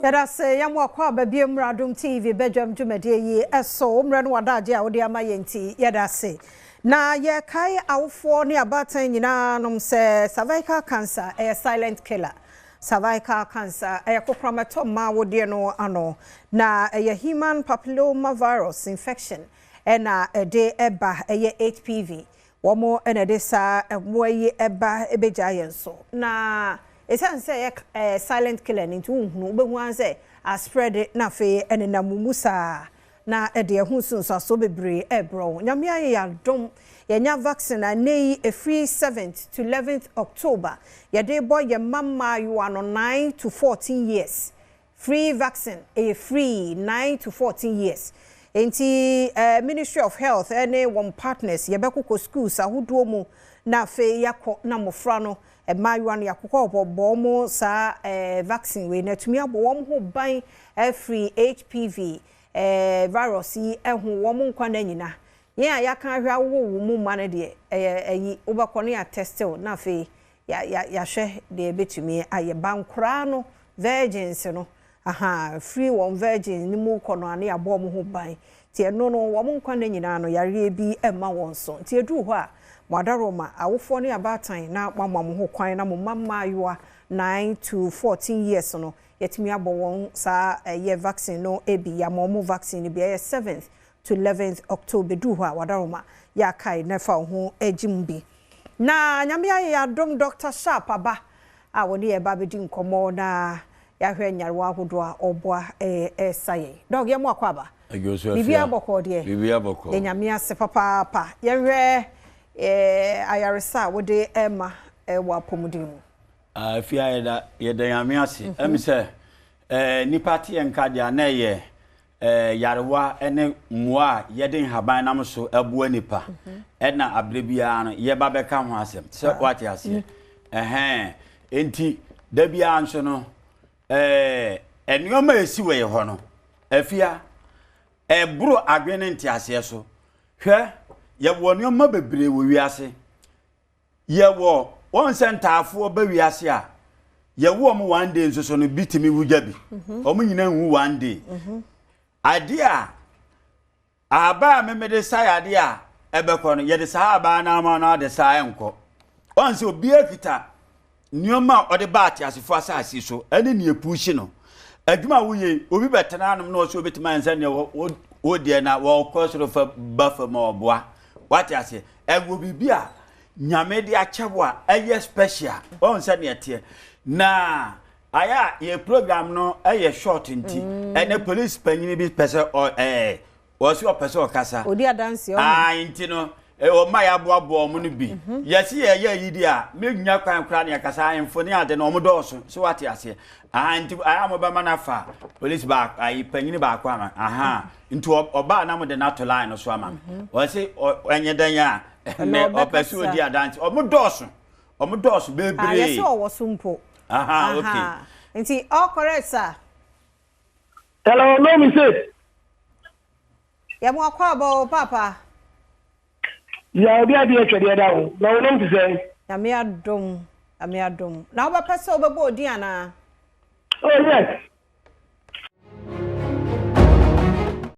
Yɛda ase yɛn mo akɔ aba bio mmra Adom TV badwam dwumadie yi so. Wo mmerɛ ne w'adagye a wode ama yɛn nti yɛda ase. Na yɛkae awofoɔ ne abaatan nyinaa nom sɛ cervical cancer ɛyɛ silent killer. Cervical cancer ɛyɛ kokoram ɛtɔ mmaa awodeɛ no ano na ɛyɛ human papilloma virus infection ɛna ɛde ɛba ɛyɛ HPV. Wɔn na ɛde saa mmoa yi ba bɛgya yɛn so. Na ɛsiane sɛ ɛyɛ silent killer no nti wonhunu, wobɛhu ara sɛ aspread na afei ɛnenam wo mu saa na ɛde ɛho nsunsuansoɔ bebree ɛrebrɛ wo. Nyame ayɛ yɛn adom, yɛanya vaccine a ɛnnɛ yi ɛfiri 7th to 11th October yɛde rebɔ yɛn mma mmaayewa no 9 to 14 years. Free vaccine, ɛyɛ free 9 to 14 years. Enti eh, Ministry of Health ne wɔn partners yɛbɛkokɔ schools ahodoɔ mu na afei yɛakɔ na mmɔfra no, mmaayewa no yɛakokɔ bɔ wɔn saa eh, vaccine wei na atumi abɔ wɔn ho ban afiri HPV eh, virus yi ho wɔn nkwa nna nyina. Yɛn a yɛaka ahwɛ awowo wo mu mma no deɛ ɛyɛ ayi, wobɛkɔ no yɛatɛste wo na afei Ya ya yahwɛ deɛ ɛbɛtumi ayɛ. Ba nkoraa no virgins no ahaa firi wɔn virgins no mu kɔ no a na yɛabɔ wɔn ho ban. Nti ɛno no wɔn nkwa nna nyinaa no yareɛ bi mma wɔn so. Nti ɛduru hɔ a mo adaworoma, awofoɔ ne abaatan na moama mo ho kwan na mo mma mmaayewa 9 to 14 years no yɛatumi abɔ wɔn saa ɛyɛ vaccine no bi, yɛama wɔn vaccine no bi. Ɛyɛ 7th to 11th October ɛduru hɔ a w'adaworoma yɛakae na fa wo ho gye mu bi. Na Nyame ayɛ yɛn adom Doctor Sharp aba a ɔne yɛn ba abɛdi nkɔmmɔ na yɛahwɛ nyarewa ahodoɔ a ɔboa ɛresa yɛn. Doc yɛn mo akɔ aba? Biribiara bɔkɔɔ deɛ? Biribiara bɔkɔɔ. Yɛ Nyame ase papaapa. Yɛnhwɛ ayaresa a wode ɛrema wɔ apɔmuden mu. Afia yɛda yɛda Nyame ase. Ɛmi sɛ nnipa te yɛn nka deɛ a na ɛyɛ Nyarewa ne mmoa a yɛde nhaban nam so boa nipa ɛna abere biara no yɛba bɛka ho asɛm sɛ wate aseɛ ɛhɛn nti da biara nso no ɛɛ nneɛma a esi wɔ yɛ hɔ no afia ɛboro adwene ne nteaseɛ so hwɛ yɛwɔ nneɛma bebree wɔ wiase Yɛwɔ wɔn sɛ ntaafoɔ ba wiase a yɛwo wɔn one day nso so no bi tumi wu gya bi mhm. wɔn nyinaa nwu one day mhm. adeɛ a aba a memede sa yɛ adeɛ a ɛbɛkɔ no yɛde saa abaa no ama no ade saa ɛnkɔ wɔn sɛ obiara kita nneɛma a ɔde ba ateasefo asase so ɛne nea epuusi no adwuma a woyɛ obi bɛtena anom na ɔsɛ obetumi ayɛ sɛ nea wodeɛ na wɔkɔ soro fa ba fam a ɔboa wate aseɛ Ɛwɔ biribi a Nyame de akyɛ wo a ɛyɛ special. Wɔn sɛ neɛ teɛ. Na ayɛ a yɛ program no ɛyɛ short nti. Mm. Ɛnɛ police panyin bi pɛ sɛ ɔ ɛɛ wɔsi ɔpɛ sɛ ɔkasa. Odi adansi ɔho. Aa nti no wɔn a yɛaboaboa wɔn no bi. Mhm. Yɛsi yɛyɛ yi di a menya kwan koraa ne yɛkasa ahemfo ne ade no wɔn dɔɔso so wate aseɛ. Aha nti ayɛ a mobɛma no afa polisi baako ayi panyin baako ama aha nti ɔbaa na mode no ato line no so ama me mhm. ɔse ɛnyɛ dɛn a ɛnɛ ɔpɛ sɛ ɔdi adanse ɔmo dɔɔso ɔmo dɔɔso ah, bebree yɛsɛ ɔwɔ so mpo aha okay nti all correct sir hello no me say yɛ mo akɔ abɔ o papa Ya obi adeɛ twɛdeɛ da ho na wo nom te sɛn? Nyame adom, Nyame adom. Na wobɛpɛ sɛ wobɛbɔ odin anaa? Oh yes.